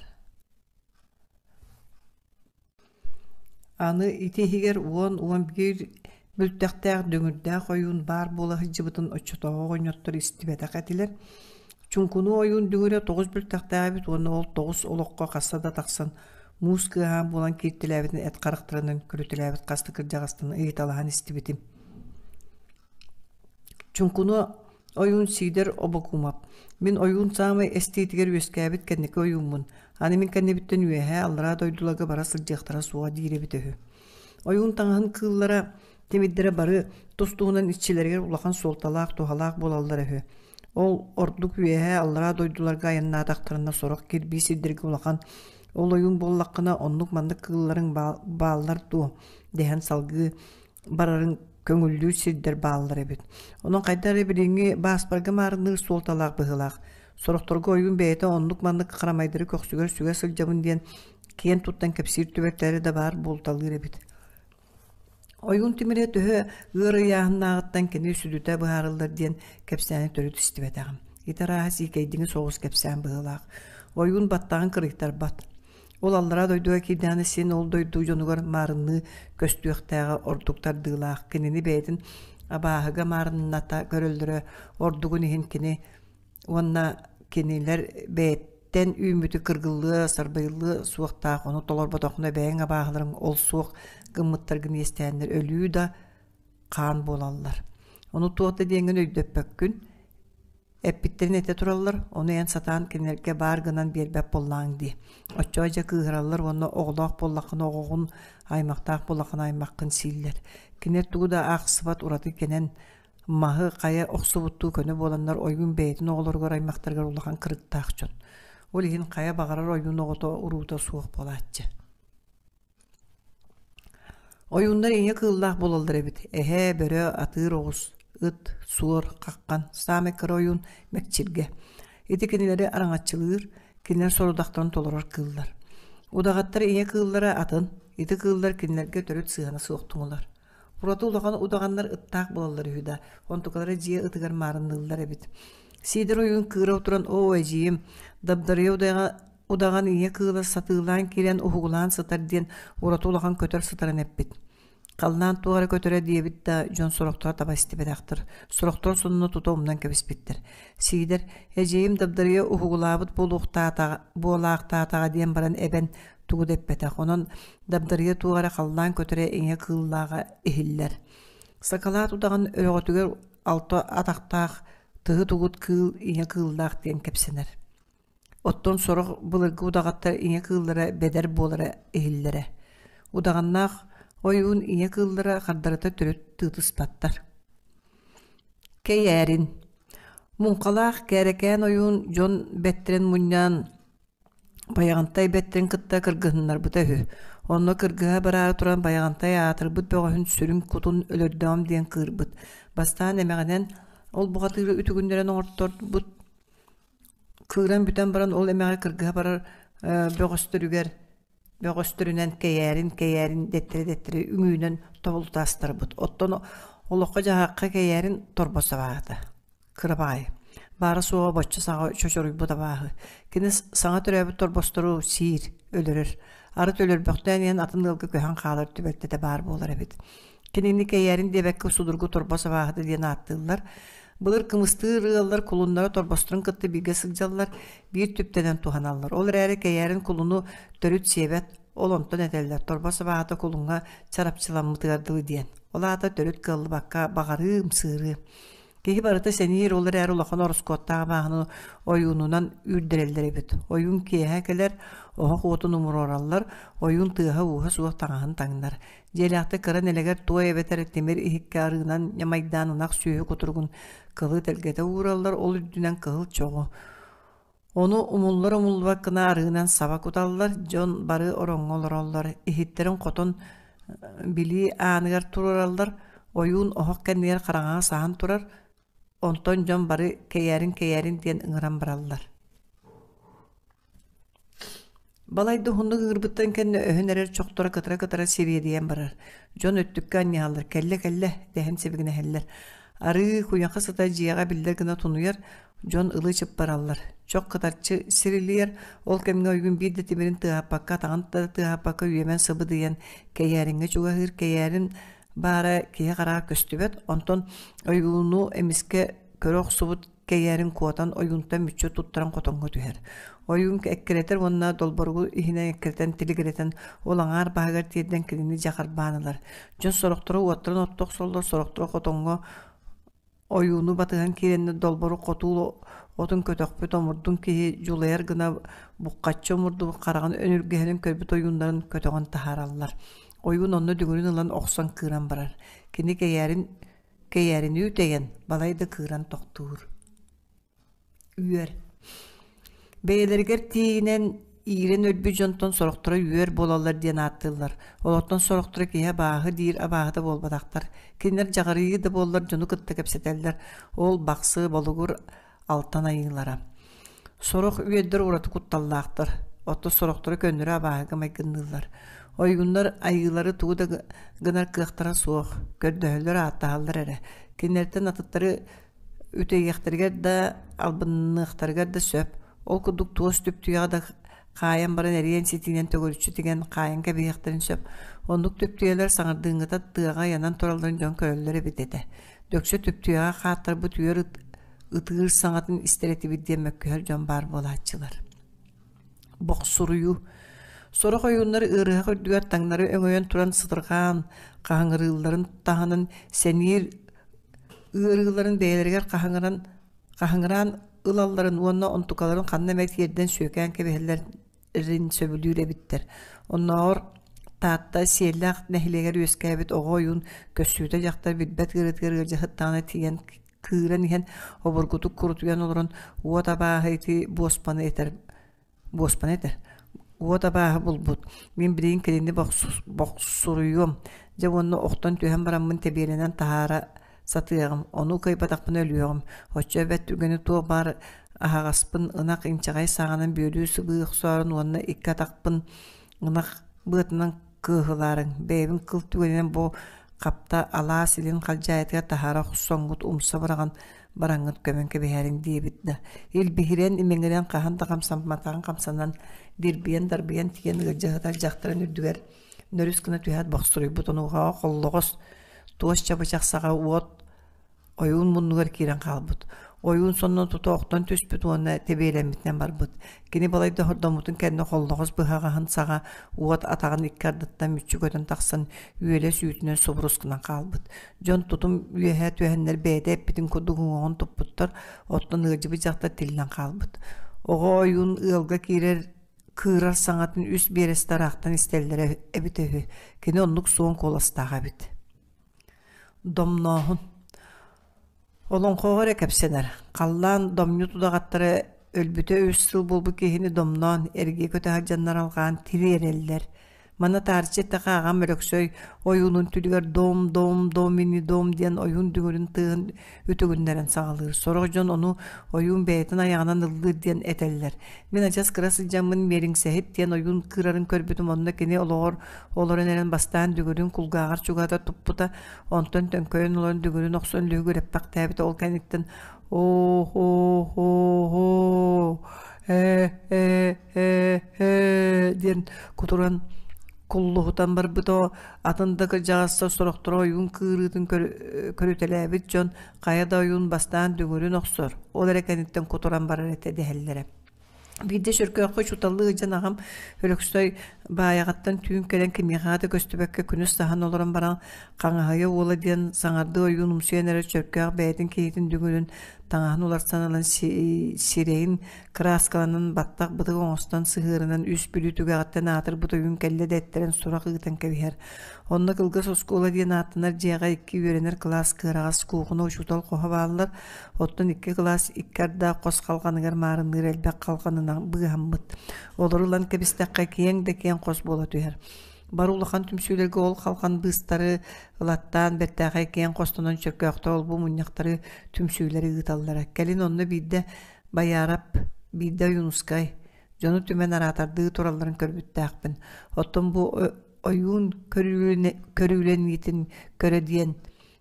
Аны ити иһигэр 10-11 бүлтэхтээх дүҥүрдээх ойуун баар буола сылдьыбытын оччотооҕу оҕонньоттор истибэтэх этилэр. Чуҥкунуу ойуун дүҥүрэ тоҕус бүлтэхтээх эбит уонна ол тоҕус олоххо хаста да тахсан муус кыаһаан буолан кииртэлээбитин эт харахтарынан көрүтэлээбит хас да кырдьаҕастан ыйыталаһан истибитим. Чуҥкуну ойуун Сидор Обокумов «Мин ойуун саамай эстиитигэр үөскээбит кэнники ойууммун, аны мин кэннибиттэн үөһээ, аллараа дойдуларга бара сылдьыахтара суоҕа» диир эбитэ үһү. Ойуун таҥаһын кыыллара, тимирдэрэ бары тус-туһунан иччилэригэр улахан суолталаах, туһалаах буолаллара үһү. Ол ордук үөһээ, аллараа дойдуларга айаннаатахтарына сорох кирбии сирдэргэ улахан «Ол ойуун буоллаххына оннук-маннык кыылларыҥ бааллар дуо?» дэһэн салгыы барарын көҥүллүүр сирдэр бааллар эбит. Онон хайдах эрэ билиҥҥи бааспарга маарынныыр суолталаах быһыылаах. Сорохторго ойуун бэйэтэ оннук-маннык харамайдары көхсүгэр сүгэ сылдьабын диэн киэн туттан кэпсиир түбэлтэлэрэ да баар буолуталыыр эбит. Ойуун тимирэ төһө ыар ыйааһыннааҕыттан кини сүдүтэ быһаарыллар диэн кэпсээни төрүт истибэтэҕим. Ити арааһа сиикэйдиҥи соҕус кэпсээн быһыылаах. Ойуун баттаҕын кырыйтарбат. Ол аллараа дойдуга киирдэҕинэ син ол дойду дьонугар маарынныы көстүөхтээҕэ ордук тардыылаах. Кинини бэйэтин абааһыга маарынната көрөллөрө ордугун иһин кини уонна кинилэр бэйэттэн үүммүтү кыргыллыа, сарбыйыллыа суохтаах, ону толорботоххуна бэйэҥ абааһыларыҥ ол суох гыммыттаргын иэстээннэр өлүү да хаан буолаллар. Ону туох да диэҥҥин өйдөппөккүн, Эппиттэрин этэ тураллар, ону эн сатаан кинилэргэ баар гынан биэрбэт буоллаҕыҥ дии. Оччоҕо дьэ кыыһыраллар уонна оҕолоох буоллаххына оҕоҕун, аймахтаах буоллаххына аймаххын сииллэр. Кинилэр тугу да аахсыбат ураты кэнэн маһы хайа охсубуттуу көнө буоланнар ойуун бэйэтин оҕолоругар аймахтарыгар улахан кырыктаах дьон. Ол иһин хайа баҕарар ойуун оҕото уруута суох буолааччы. Ойууннар ийэ кыыллаах буолаллар эбит: эһэ, бөрө, атыыр оҕус, ыт, суор, хаххан, саамай кыра ойуун мэкчиргэ. Ити кинилэри араҥаччылыыр, кинилэр сорудахтарын толорор кыыллар. Удаҕаттар ийэ кыыллара атын, ити кыыллар кинилэргэ төрүт сыһыана суохтуҥулар. Ураты улахан удаҕаннар ыттаах буолаллар үһү да, онтукалара дьиэ ытыгар маарынныыллар эбит. Сиидэр ойуун кыыра утуран «Оо, эдьиийим, дабдарыйа удаҕа Удаҕан ийэ кыыла сатыылаан киирэн уһугулаан сытар диэн ураты улахан көтөр сытарын эппит. Халлаан туох эрэ көтөрө диэбит да, дьон сорохторо таба истибэтэхтэр, сорохтор сонуну тута умнан кэбиспиттэр. Сиидэр «Эдьиийим дабдарыйа уһугулаабыт буолуохтаатаҕа буолаахтаатаҕа» диэн баран эбэн тугу да эппэтэх. Онон дабдарыйа туох эрэ халлаан көтөрө ийэ кыыллааҕа иһиллэр. Сакалаат удаҕан өрөҕөтүгэр алта атахтаах тыһы тугут кыыл ийэ кыыллаах диэн кэпсэнэр. Оттон сорох былыргы удаҕаттар ийэ кыыллара бэдэр буолара иһиллэрэ. Удаҕаннаах ойуун ийэ кыыллара хардарыта төрүт тыытыспаттар. Кэйээрин. Муҥхалаах Кээрэкээн ойуун дьон бэттэрин мунньан Байаҕантай бэттэрин кытта кыргыһыннарбыта үһү. Онно кыргыһа бараары туран Байаҕантай аатырбыт бөҕөһүн сүрүн кутун өлөрдөҕүм диэн кыырбыт. Бастаан эмэҕинэн ол бухатыыры үтүгүннэрэн оҥорторбут. Кыыран бүтэн баран ол эмэҕи кыргыһа барар бөҕөстөрүгэр бөҕөстөрүнэн кэйээрин кэйээрин дэттэрэ-дэттэрэ үҥүүнэн тобулута астарбыт. Оттон олоххо-дьаһахха кэйээрин торбос абааһыта. Кыра баҕайы. Баара-суоҕа боччо саҕа чочоруйбут абааһы. Кини саҥа төрөөбүт торбостору сиир, өлөрөр. Арыт өлөрбөхтөөн иһэн атын ыалга көһөн хаалар түбэлтэтэ баар буолар эбит. Кинини кэйээрин диэбэккэ судургу торбос абааһыта диэн ааттыыллар. Былыр кымыстыыр ыаллар кулуннара торбосторун кытта бииргэ сылдьаллар, биир түптэнэн туһаналлар. Ол эрээри кэйээрин кулуну төрүт сиэбэт, ол онтон этэллэр торбос абааһыта кулуҥҥа чарапчыламмытыгар дылы диэн. Ол аата төрүт кыаллыбакка баҕарыы, ымсыырыы. Киһи барыта сэниир, ол эрээри улахан ороскуоттаах абааһыны ойуунунан үүрдэрэллэр эбит. Ойуун киэһэ кэлэр, оһох уотун умуруораллар, ойуун тыаһа-ууһа суох таҥаһын таҥнар. Дьиэлээхтик кыра нэлэгэр туой эбэтэр тимир иһиккэ арыынан ньамайдаан ынах сүөһү кутуругун кылы тэлгэтэ уураллар, ол үрдүнэн кыһыл чоҕу. Ону умуллар-умуллубат гына арыынан саба куталлар, дьон бары ороҥҥо олороллор, иһиттэрин хотон билии ааныгар туруораллар, ойуун оһох кэннигэр хараҥаҕа саһан турар, онтон дьон бары кэйээрин-кэйээрин диэн ыҥыран бараллар. Балайда уһуннук ыҥырбыттарын кэннэ өһөн эрэр чохторо кытара-кытара сириэдийэн барар. Дьон өттүккэ анньыһаллар, «Кэллэ-кэллэ» дэһэн сибигинэһэллэр. Арыы куйаха сыта дьиэҕэ биллэр гына тунуйар, дьон ылы-чып бараллар. Чох кытарчы сирилийэр, ол кэмҥэ ойуун биир да тимирин тыаһаппакка, атаҕын да тыаһаппакка үөмэн сыбыдыйан кэйээриҥҥэ чугаһыыр, кэйээрин баара киһи хараҕа көстүбэт, онтон ойууну эмискэ көрө охсубут кэйээрин куотан ойуунтан мүччү туттаран хотоҥҥо түһэр. Ойуун эккирэтэр уонна долборугу иһинэн эккирэтэн тилигирэтэн ол аҥаар баһыгар тиэрдэн кинини дьэ харбаан ылар. Дьон сорохторо уоттарын отто охсоллор, сорохторо хотоҥҥо ойууну батыһан киирэннэр долборук хотуул отун көтөхпүт омурдун киһи дьулайар гына буххаччы омурдубут хараҕын өнүргэһинэн көрбүт ойууннарын көтөҕөн таһаараллар. Ойуун онно дүҥүрүн ылан охсон кыыран барар. Кини кэйээрин Кэйээринүү тэйэн, балай да кыыран тохтуур. Үөр. Бэйэлэригэр тиийинэн иирэн өлбүт дьонтон сорохторо үөр буолаллар диэн ааттыыллар. Олортон сорохторо киһи абааһы диир абааһыта буолбатахтар. Кинилэр дьаҕарыйыы да буоллар дьону кытта кэпсэтэллэр. Ол бахсы, болугур, алтан айыылара. Сорох үөрдэр ураты кутталлаахтар, оттон сорохторо көннөрү абааһыга майгынныыллар. Ойууннар айыылары тугу да гынар кыахтара суох, көрдөһөллөр, ааттаһаллар эрэ. Кинилэртэн атыттары үтэйиэхтэригэр да, албынныахтарыгар да сөп. Ол курдук туос түптүйэҕэ да хаайан баран эриэн ситиинэн төгүрүччү тигэн хаайан кэбиһиэхтэрин сөп. Оннук түптүйэлэр саҥардыыҥҥыта тыаҕа ыйанан туралларын дьон көрөллөр эбит этэ. Дөксө түптүйэҕэ хааттарбыт үөр ыт ытыыр саҥатын истэр этибит диэн мөккүһэр дьон баар буолааччылар. Бохсуруйуу. Сорох ойууннар ыарыһах үрдүгэр таҥнары өҥөйөн туран сытырҕаан, хаһыҥырыылларын таһынан сэниир ыарыыларын бэйэлэригэр хаһыҥыран хаһыҥыраан ылалларын уонна онтукаларын ханна эмэ тиэрдэн сүөкээн кэбиһэллэрин сөбүлүүр эбиттэр. Оннооҕор Таатта Сиэллээх нэһилиэгэр үөскээбит оҕо ойуун көссүүтэ дьахтар билбэт ыарыытыгар ыалдьа сыттаҕына тиийэн кыыран иһэн обургутук курутуйан олорон уот абааһы ити буоспаны этэр буоспаны этэр уот абааһы булбут мин билигин кинини бохсуруйуом дьэ уонна охтон түһэн бараммын тэбиэлэнэн таһаара сатыаҕым ону кыайбатахпына өлүөҕүм оччо эбэт түгэни туох баар аһаҕаспын ынах инчэҕэй саҕанан бүөлүү сыбыы охсоорун уонна икки атахпын ынах быатынан кыаһылаарыҥ, бэйэбин кыл түгэнинэн бу хапта алаас илин халдьаайытыгар таһаара охсоҥҥут умса быраҕан бараҥҥыт көмөн кэбиһэриҥ диэбит да, илбиһирэн, имэҥирэн хаһан да хамсамматаҕын хамсанан, дирбийэн-дарбыйан тиийэн ыалдьа сытар дьахтарын үрдүгэр нөрүс гына түһээт бохсуруйбут онуоха холлоҕос туос чабычах саҕа уот Ойуун муннугар киирэн хаалбыт. Ойуун сонно тута охтон түспүт уонна тэбиэлэммитинэн барбыт. Кини балайда хордоммутун кэннэ холлоҕос быһаҕаһын саҕа уот атаҕын икки ардыттан мүччү көтөн тахсан үөлэс үүтүнэн субурус гынан хаалбыт. Дьон тутум үөһэ түһэннэр бэйэтэ эппитин курдук уҥуоҕун туппуттар, оттон ыалдьыбыт дьахтар тиллэн хаалбыт. Оҕо ойуун ыалга киирэр кыырар саҥатын үс биэрэстэ ыраахтан истэллэрэ эбитэ үһү. Кини оннук суон куоластаах эбит. Домнооһун. Олоҥхоҕо эрэ кэпсэнэр, халлаан домньу удаҕаттара өлбүтэ үс сыл буолбут киһини домноон, эргийэ көтө сылдьаннар алҕаан тириэрэллэр. Манна таарыччы эттэххэ аҕам Өлөксөй ойуунун түлүгэр дом дом дом ини дом диэн ойуун дүҥүрүн тыаһын үтүгүннэрэн саҕалыыр. Сорох дьон ону ойуун бэйэтин айаҕынан ыллыыр диэн этэллэр. Мин адьас кыра сылдьаммын Миэриҥсэһит диэн ойуун кыырарын көрбүтүм онно кини олоҕор олорон эрэн бастаан дүҥүрүн кулгааҕар чугаһата туппута, онтон төҥкөйөн олорон дүҥүрүн охсон лүһүгүрэппэхтээбитэ ол кэнниттэн оо-хоо-хоо-хоо ээ-ээ-ээ-ээ диэн кутуран куллуһутан барбыта атын да кырдьаҕастар сорохторо ойуун кыырыытын көрүтэлээбит дьон хайа да ойуун бастаан дүҥүрүн охсор ол эрэ кэнниттэн кутуран барар этэ дэһэллэрэ Биирдэ Чөркөөххө учууталлыы сылдьан аҕам Өлөксөй Баайаҕаттан түүн кэлэн кимиэхэ да көстүбэккэ күнүс саһан олорон баран Хаҥаһыйа уола диэн саҥардыы ойуун умсуйан эрэр Чөркөөх бэйэтин киһитин дүҥүрүн таҥаһын уларсан ылан сирэйин кырааскаланан баттах бытык оҥостон сыһыарынан үс бүлүү түгэҕиттэн аатырбыт ойуун кэллэ дэттэрэн сурах ыытан кэбиһэр. Онно кылгас оскуола диэн ааттанар дьиэҕэ икки үөрэнэр кылаас кыараҕас куукуна учуутал хоһо бааллар Оттон икки кылаас икки ардаах хос халҕаныгар маарынныыр элбэх халҕанынан быыһаммыт. Олору ылан кэбистэххэ киэҥ да киэҥ хос буола түһэр. Бары улахан түмсүүлэргэ ол халҕан быыстары ылаттаан бэртээхэй киэҥ хостонон чөркөөхтөр олбу мунньахтары түмсүүлэри ыыталлара. Кэлин онно биирдэ Байаарап, биирдэ Ойуунускай дьону түмэн араатардыы туралларын көрбүттээхпин. Оттон бу ойуун көрүүлэниитин көрө диэн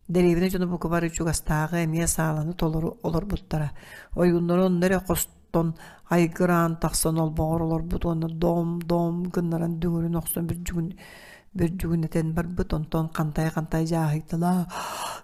Дэриэбинэ дьоно бука бары чугастааҕы эмиэ сааланы толору олорбуттара. Ойууннары онно эрэ хостон айгыраан тахсан олбоҕор олорбут уонна дом-дом гыннаран дүҥүрүн охсон бүрдьүгүн бүрдьүгүнэтэн барбыт, онтон хантай-хантай дьааһыйталаа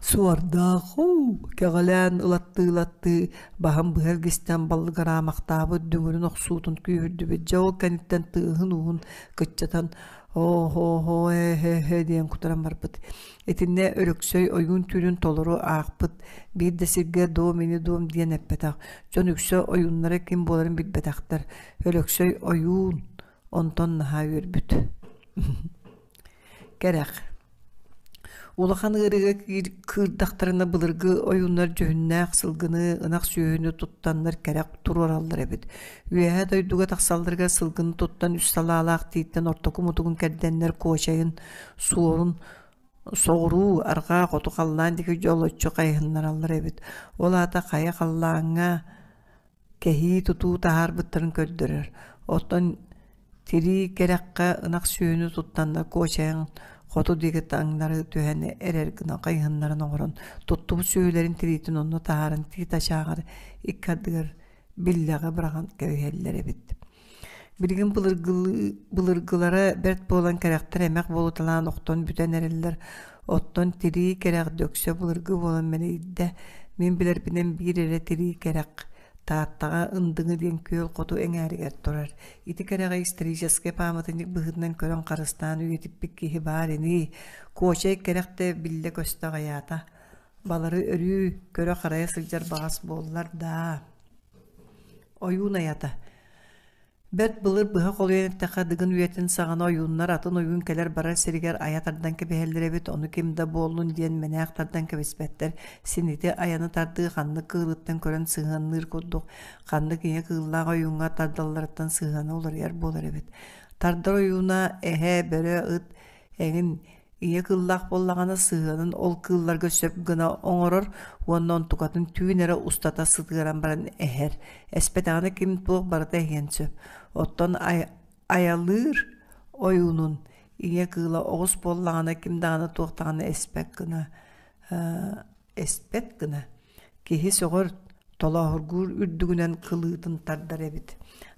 суордаах уу кэҕэлээн ылаттыы-ылаттыы баһын быһа илгистэн баллыгыраамахтаабыт дүҥүрүн охсуутун күүһүрдүбүт. Дьэ ол кэнниттэн тыаһын-ууһун кыччатан оо-хоо-хоо ээ-хэ-хэ диэн кутуран барбыт. Итиннэ Өлөксөй ойуун түүлүн толору аахпыт, биир да сиргэ дом ини дом диэн эппэтэх, дьон үксэ ойууннара ким буоларын билбэтэхтэр. Өлөксөй ойуун онтон наһаа үөрбүт. Кэрэх Улахан ыарыыга кыырдахтарына былыргы ойууннар дьүһүннээх сылгыны, ынах сүөһүнү туттаннар кэрэх туруораллар эбит. Үөһээ дойдуга тахсалларыгар сылгыны туттан үс салаалаах тииттэн ортоку мутугун кэрдэннэр куочайын, суорун соҕуруу, арҕаа, хоту халлаан диэки дьолоччу хайыһыннараллар эбит. Ол аата хайа халлааҥҥа кэһии тутуу таһаарбыттарын көрдөрөр. Оттон тирии кэрэххэ ынах сүөһүнү туттаннар куочайан хоту диэки таҥнары түһэн эрэр гына хайыһыннаран оҥорон туттубут сүөһүлэрин тириитин онно таһааран тиит ачааҕар икки ардыгар биллэҕи быраҕан кэбиһэллэр эбит. Билигин былыргылара бэрт буолан кэрэхтэр эмэх буолуталаан охтон бүтэн эрэллэр. Оттон тирии кэрэх дөксө былыргы буолан мэлийдэ. Мин билэрбинэн биир эрэ тирии кэрэх Тааттаҕа Ындыҥы диэн күөл хоту эҥээригэр турар. Ити кэрэҕи историческай пааматынньык быһыытынан көрөн харыстаан үйэтиппит киһи баар ини. Куочай кэрэх да биллэ-көстө аҕыйаата. Балары өрүү көрө-харайа сылдьар баҕас буоллар даа. Ойуун айата Бэрт былыр быһа холуйан эттэххэ, Дыгын үйэтин саҕана ойууннар атын ойуун кэлэр-барар сиригэр айа тардан кэбиһэллэр эбит, ону ким да буоллун диэн мэнээх тардан кэбиспэттэр. Син ити айаны тардыы ханнык кыылыттан көрөн сыһыанныыр курдук, ханнык ийэ кыыллаах ойууҥҥа тардалларыттан сыһыана уларыйар буолар эбит. Тардар ойууна эһэ, бөрө, ыт эҥин Ийэ кыыллаах буоллаҕына сыһыанын ол кыылларга сөп гына оҥорор уонна онтукатын түүн эрэ устата сытыаран баран эһэр. Эспэтэҕинэ ким туох барыта эһиэн сөп. Оттон айалыыр ойуунун ийэ кыыла оҕус буоллаҕына ким даҕаны туох даҕаны эспэт гына эспэт гына киһи сөҕөр толооһургуур үрдүгүнэн кылыытын тардар эбит.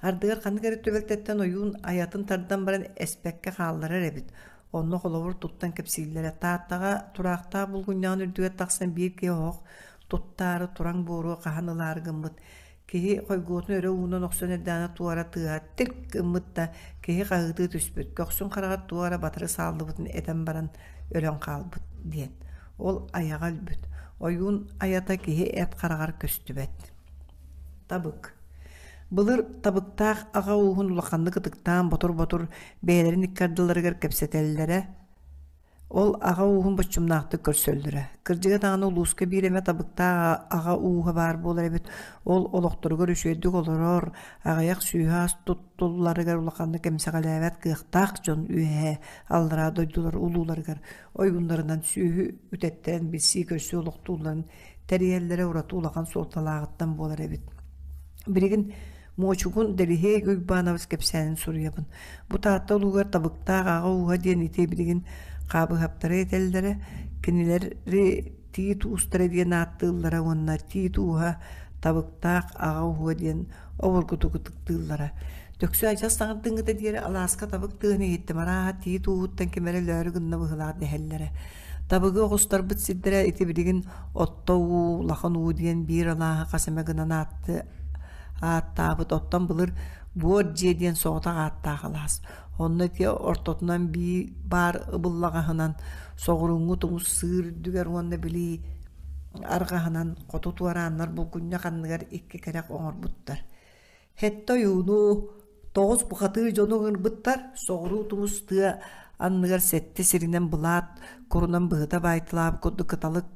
Ардыгар ханнык эрэ түбэлтэттэн ойуун айатын тардан баран эспэккэ хаалларар эбит. Онно холобур туттан кэпсииллэрэ. Тааттаҕа тураахтаах булгунньаҕын үрдүгэр тахсан биир киһи оһох туттаары тураҥ буоруо хаһан ылаары гыммыт. Киһи хойгуотун өрө уунан охсон эрдэҕинэ туора тыаһа тирк гыммыт да киһи хаһыытыы түспүт. Көхсүн хараҕар туора батары сааллыбытын этэн баран өлөн хаалбыт диэн. Ол айаҕа өлбүт. Ойуун айата киһи эт хараҕар көстүбэт. Табык. Былыр табыктаах аҕа ууһун улаханнык ытыктаан ботур-ботур бэйэлэрин икки ардыларыгар кэпсэтэллэрэ. Ол аҕа ууһун боччумнаахтык көрсөллөрө. Кырдьыга даҕаны улууска биир эмэ табыктаах аҕа ууһа баар буолар эбит. Ол олохторугар үчүгэйдик олорор, аҕыйах сүөһү ас туттулларыгар улаханнык эмсэҕэлээбэт кыахтаах дьон үөһээ, аллараа дойдулар улууларыгар ойууннарынан сүөһү үтэттэрэн билсии-көрсүү олохтуулларын тэрийэллэрэ ураты улахан суолталааҕыттан буолар эбит. Билигин Муочугун Дэлиһиэй Уйбаанабыс кэпсээнин суруйабын. Бу Таатта улууһугар Табыктаах аҕа ууһа диэн ити билигин Хаабыһаптары этэллэрэ, кинилэри Тиит уустара диэн ааттыыллара уонна Тиит ууһа Табыктаах аҕа ууһа диэн обургутук ытыктыыллара. Дөксө адьас саҥардыҥҥыта диэри алааска табык тыаһын иһиттим, арааһа тиит ууһуттан ким эрэ өлөөрү гынна быһыылаах дэһэллэрэ. Табыгы оҕустарбыт сирдэрэ ити билигин Отто уу, Улахан уу диэн биир алааһы хас эмэ гынан аатты ааттаабыт. Оттон былыр Буор дьиэ диэн соҕотох ааттаах алаас. Онно ити ортотунан бии баар ыбыллаҕаһынан соҕурууҥҥу тумус сыыр үрдүгэр уонна били арҕаһынан хоту туорааннар булгунньах анныгар икки кэрэх оҥорбуттар. Сэттэ ойууну, тоҕус бухатыыр дьону ыҥырбыттар, соҕуруу тумус тыа анныгар сэттэ сиринэн былаат курунан быһыта баайталаабыт курдук кыталык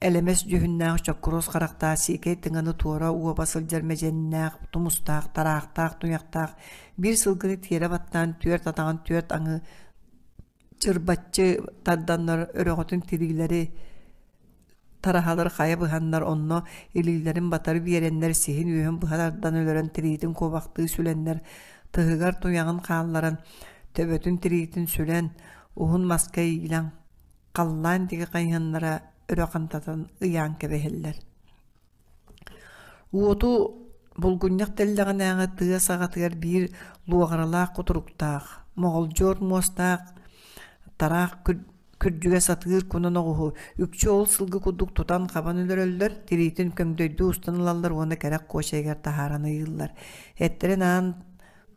элэмэс дьүһүннээх чоккуруос харахтаах сиикэй тыҥаны туора уоба сылдьар мэдьэннээх, тумустаах, тараахтаах, туйахтаах биир сылгыны тиэрэ баттаан түөрт атаҕын түөрт аҥы чырбаччы тарданнар өрөҕөтүн тириилэри тараһалар хайа быһаннар онно илиилэрин батары биэрэннэр сиһин үөһүн быһа тардан өлөрөн тириитин куобахтыы сүлэннэр тыһыгар туйаҕын хаалларан төбөтүн тириитин сүлэн уһун маска иилэн халлаан диэки хайыһыннара өрө хантатан ыйаан кэбиһэллэр. Уоту булгунньах тэллэҕинээҕи тыа саҕатыгар биир луоҕаралаах кутуруктаах, моҕолдьуор муостаах тараах күрдьүгэ сатыыр кунан оҕуһу үкчү ол сылгы курдук тутан-хабан өлөрөллөр, тириитин көҥдөйдүү устан ылаллар уонна кэрэх куочайыгар таһааран ыйыыллар. Эттэрин аан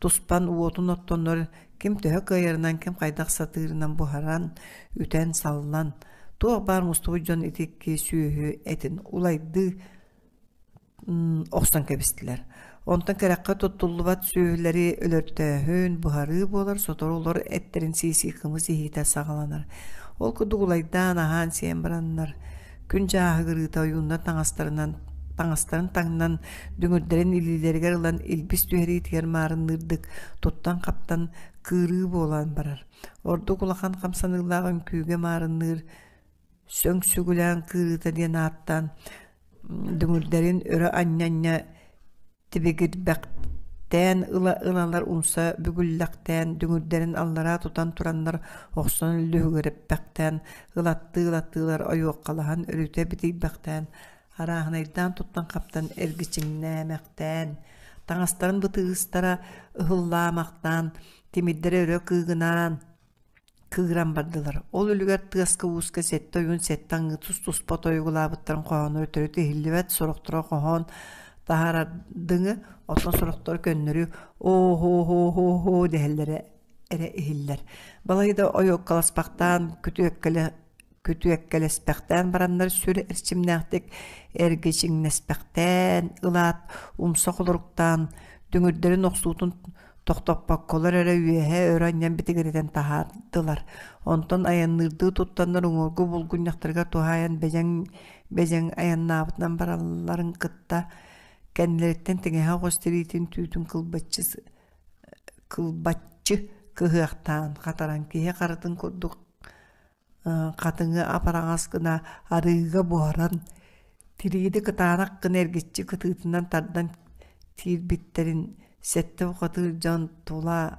туспан уотун оттоннор ким төһө кыайарынан, ким хайдах сатыырынан буһаран, үтэн, саллан, туох баар мустубут дьон ити икки сүөһү этин улайдыы охсон кэбистилэр. Онтон кэрэххэ туттуллубат сүөһүлэри өлөртөөһүн, буһарыы буолар, сотору олор эттэрин сии-сии кымыс иһиитэ саҕаланар. Ол курдук улайдаан, аһаан-сиэн бараннар, күн дьааһыгырыыта ойууннар таҥастарынан таҥастарын таҥнан, дүҥүрдэрин илиилэригэр ылан илбис түһэриитигэр маарынныырдык туттан-хаптан кыырыы буолан барар. Ордук улахан хамсаныылаах үҥкүүгэ маарынныыр сөҥ сүгүлээн кыырыыта диэн ааттаан дүҥүрдэрин өрө анньа-анньа Тибигирбэхтээн ыла-ылалар умса бүгүллэхтээн, дүҥүрдэрин аллараа тутан тураннар охсон лүһүгүрэппэхтээн, ылаттыы-ылаттыылар ойуоккалаһан өрүтэ битийбэхтээн, арааһынайдаан туттан-хаптан эргичиҥнээмэхтээн, таҥастарын бытыыстара ыһыллаамахтаан, тимирдэрэ өрө кыыгынаан, кыыран бардылар. Ол үлүгэр тыаска-ууска сэттэ ойуун сэттэ аҥыы тус-туспа тойугулаабыттарын хоһооно төрүт иһиллибэт, сорохторо хоһоон таһаарардыҥы, оттон сорохторо көннөрү оо-һоо-һоо-һоо дэһэллэрэ эрэ иһиллэр. Балайда ойуоккаласпахтаан күтүөккэлэ күтүөккэлэспэхтээн бараннар сүр эрчимнээхтик эргичиҥнэспэхтээн ылаат умса холоруктаан дүҥүрдэрин охсуутун тохтоппокколор эрэ үөһэ өрө анньан битигирэтэн таһаардылар. Онтон айанныырдыы туттаннар уҥуоргу булгунньахтарыгар туһаайан бэдьэҥ-бэдьэҥ айаннаабытынан баралларын кытта кэннилэриттэн тиҥэһэ оҕус тириитин түүтүн кылбаччы кылбаччы кыһыахтаан хатаран киһи харытын курдук хатыҥы апараҥас гына арыыга буһаран, тириини кытаанах гына эргиччи кытыытынан тардан тиирбиттэрин сэттэ бухатыыр дьон тула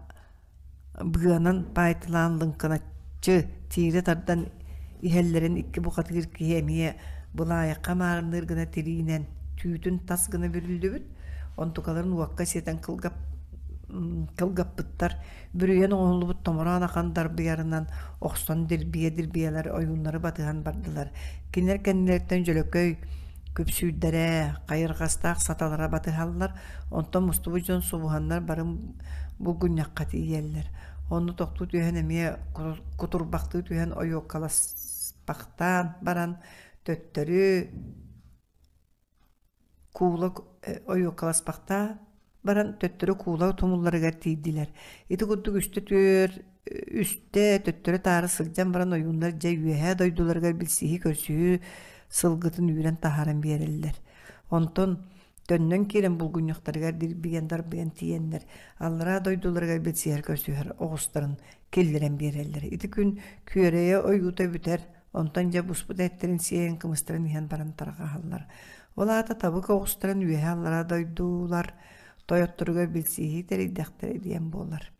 быанан баайталаан лыҥкыначчы тиирэ тардан иһэллэрин икки бухатыыр киһи эмиэ былаайахха маарынныыр гына тириинэн түүтүн тас гына бүрүллүбүт, онтукаларын уокка сиэтэн кылгаппыттар Бүрүйэн оҥоһуллубут томороон ахан дарбыйарынан охсон дирбийэ-дирбийэлэр ойууннары батыһан бардылар. Кинилэр кэннилэриттэн дьөлөкөй күпсүүрдэрэ, хайырҕастаах саталара батыһаллар, онтон мустубут дьон субуһаннар бары булгунньахха тиийэллэр. Онно тохтуу түһэн эмиэ кутурбахтыы түһэн ойуоккаласпахтаан баран төттөрү Куула ойуоккаласпахтаан баран төттөрү куула тумулларыгар тиийдилэр. Ити курдук үстэ түөр Үстэ төттөрү-таары сылдьан баран ойууннар дьэ үөһээ дойдуларыгар билсиһии-көрсүһүү сылгытын үүрэн таһааран биэрэллэр. Онтон төннөн киирэн булгунньахтарыгар дирбийэн-дарбыйан тиийэннэр аллараа дойдуларыгар билсиһэр-көрсүһэр оҕустарын киллэрэн биэрэллэр. Ити күн күөрэйэ ойуута бүтэр, онтон дьэ буспут эттэрин сиэн, кымыстарын иһэн баран тарҕаһаллар. Ол аата табык оҕустарын үөһээ аллараа дойдулар тойотторугар билсиһии тэрийдэхтэрэ диэн буолар.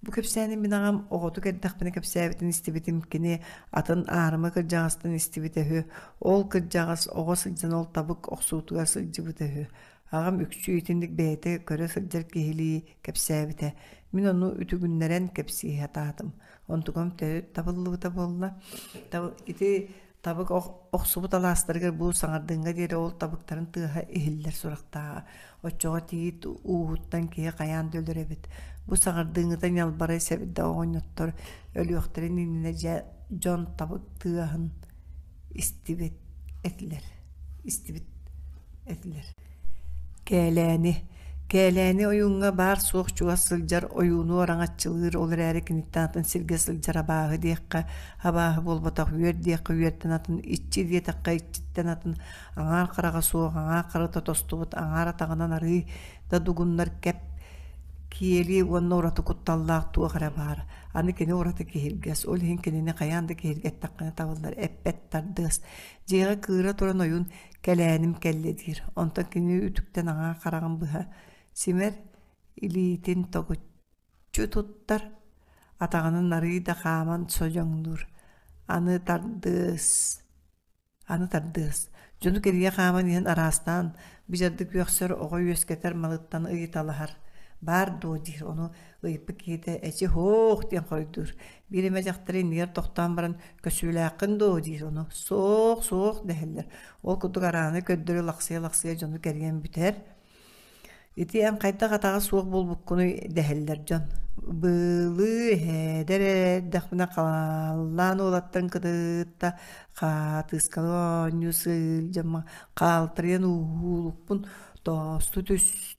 Бу кэпсээни мин аҕам оҕотук эрдэхпинэ кэпсээбитин истибитим, кини атын аарыма кырдьаҕастан истибитэ үһү. Ол кырдьаҕас оҕо сылдьан ол табык охсуутугар сылдьыбыта үһү. Аҕам үкчү итинник бэйэтэ көрө сылдьар киһилии кэпсээбитэ. Мин ону үтүгүннэрэн кэпсии сатаатым. Онтукам төрүт табыллыбыта буолла. Ити Табык охсубут алаастарыгар бу саҥардыҥҥа диэри ол табыктарын тыаһа иһиллэр сурахтааҕа. Оччоҕо тиит ууһуттан киһи хайаан да өлөр эбит. Бу саҥардыҥҥыта ньалбарай сэбирдэх оҕонньоттор өлүөхтэрин иннинэ дьэ дьон табык тыаһын истибит этилэр. Истибит этилэр. Кээлээни Кээлээни ойууҥҥа баар-суох чугас сылдьар ойууну араҥаччылыыр, ол эрээри киниттэн атын сиргэ сылдьар абааһы диэххэ, абааһы буолбатах үөр диэххэ үөртэн атын, иччи диэтэххэ иччиттэн атын, аҥаар хараҕа суох, аҥаар харата тостубут, аҥаар атаҕынан арыый да дугуннар кэп киэли уонна ураты кутталлаах туох эрэ баар. Аны кини ураты киһиргэс, ол иһин кинини хайаан да киһиргэттэххинэ табыллар, эппэт тардыас. Дьиэҕэ кыыра туран ойуун Кэлээним кэллэ диир, онтон кини үтүктэн аҥаа хараҕын быһа симэр, илиитин тогуччу туттар, атаҕынан арыый да хааман содьоҥнуур. Аны тардыас, аны тардыас. Дьону кэрийэ хааман иһэн араастаан быдьардык үөхсэр оҕо үөскэтэр малыттан ыйыталаһар. Баар дуо диир, ону ыйыппыт киһитэ эчи һоох диэн хоруйдуур. Биир эмэ дьахтар иннигэр тохтоон баран «Көсүүлээххин дуо?» диир ону «Суох, суох» дэһэллэр. Ол курдук арааны көрдөрө лахсыйа-лахсыйа дьону кэрийэн бүтэр. «Ити эн хайдах атаҕа суох буолбуккунуй?» дэһэллэр дьон. «Быылыы эһээдэр эрдэхпинэ халлаан уолаттарын кытта хаатыскалы оонньуу сылдьаммын хаалтарыйан уулукпун тоосту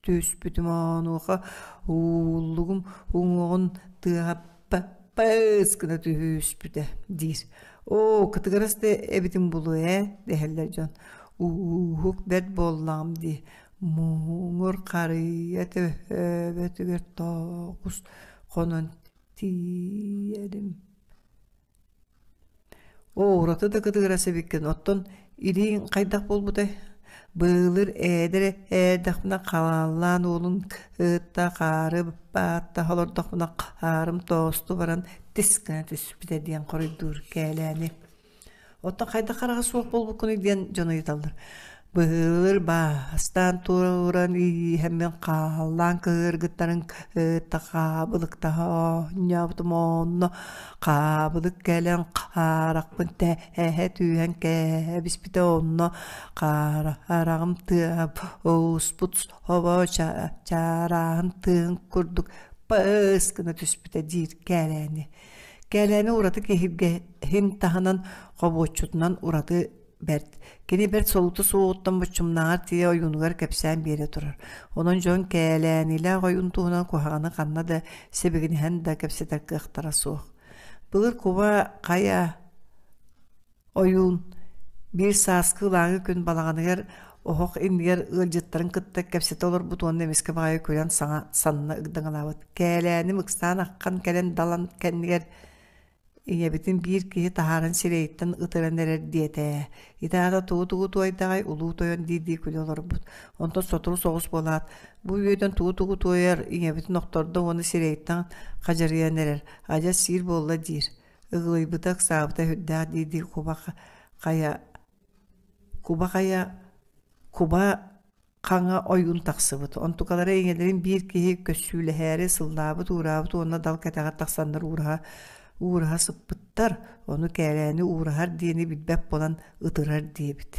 түспүтүм онуоха ууллугум уҥуоҕун тыаһа Паппас гына түһүспүтэ диир. Оо, кытыгырас да эбитин буолуо ээ, дэһэллэр дьон. Ууһук бэрт буоллаҕым дии. Муҥур харыйа төһөбөтүгэр тоҕус хонон тиийэрим. Оо, ураты да кытыгырас эбиккин, оттон илииҥ хайдах буолбутай? Былыр ээдэр ээдэхпинэ халааллаан уолун кытта хаары бааттаһа олордохпуна хаарым тоосту баран тис гына түспүтэ диэн хоруйдуур Кээлээни. Оттон хайдах хараҕа суох буолбуккунуй диэн дьон ыйыталлар. Быһыылыр баастаан туран ииһэммин хааллаан кыһыыргыттарын кытта хаабылыктаһа оонньообутум онно хаабылык кэлэн хаарахпын тэһэ түһэн кээбиспитэ онно хаараҕым тыаһа ууспут собо чаарааһын тыаһын курдук пыс гына түспүтэ диир Кээлээни. Кээлээни ураты киһиргэһин таһынан хобуоччутунан ураты бэрт. Кини бэрт солуута суоҕуттан боччумнааҕар тиийэ ойуунугар кэпсээн биэрэ турар. Онон дьон кээлээнилээх ойуун туһунан куһаҕаны ханна да сибигинэһэн да кэпсэтэр кыахтара суох. Былыр куба хайа ойуун биир сааскы ылааҥы күн балаҕаныгар оһох иннигэр ыалдьыттарын кытта кэпсэтэ олорбут уонна эмискэ баҕайы күлэн саҥа санна ыгдаҥалаабыт. Кээлээним ыксаан аххан кэлэн далан кэннигэр Ийэбитин биир киһи таһааран сирэйиттэн ытыран эрэр диэтэ ээ. Ити аата тугу-тугу туойдаҕай улуу тойон дии-дии күлэ олорбут. Онтон сотору соҕус буолаат, бу үөдэн тугу-тугу туойар, ийэбитин охтордо уонна сирэйиттэн хадьарыйан эрэр, адьас сиир буолла диир. Ыгылыйбыта, ыксаабыта сүрдээх дии-дии куба хайа куба хайа куба хаҥа ойуун тахсыбыт. Онтукалара ийэлэрин биир киһи көссүүлэһээри сыллаабыт-уураабыт уонна дал кэтэҕэр тахсаннар уураһа уураһа сыппыттар. Ону Кээлээни уураһар диэни билбэт буолан ытырар диэбит.